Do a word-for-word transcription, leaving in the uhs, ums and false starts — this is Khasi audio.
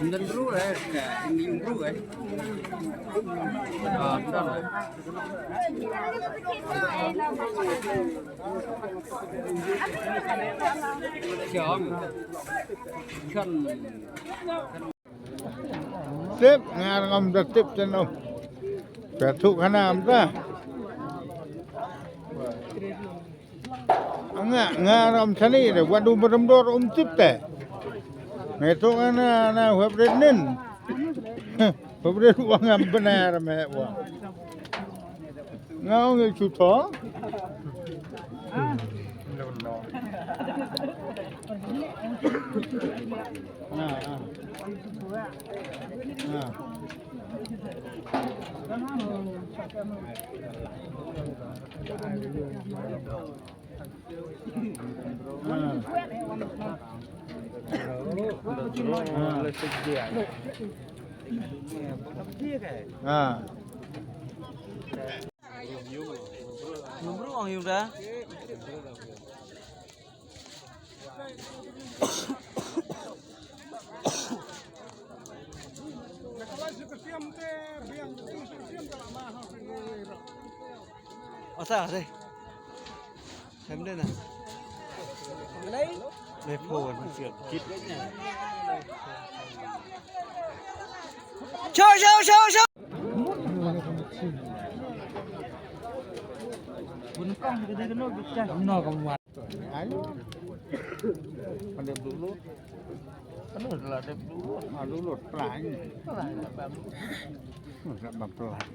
Ndan bru eh, ka ini bru eh. Ah, ndan. Siang. Kan. Tip, nga ngam da tip ten um. Petuk kana am ta. Nga, nga ram sani de, wadu beremdor um tip te. Meto ana na webret nin. Webret wang am benar me wa. Nga ong chu to. Na, na. Na. Asa, asa. Hem de na. Lei po na siat kit. Show, show, show, show. Bun kong kita kena bicara. No kamu. Ayo. Pandai dulu. Anu lah dep dulu. Ah, dulu pelan. Pelan, pelan. Masa bang pelan.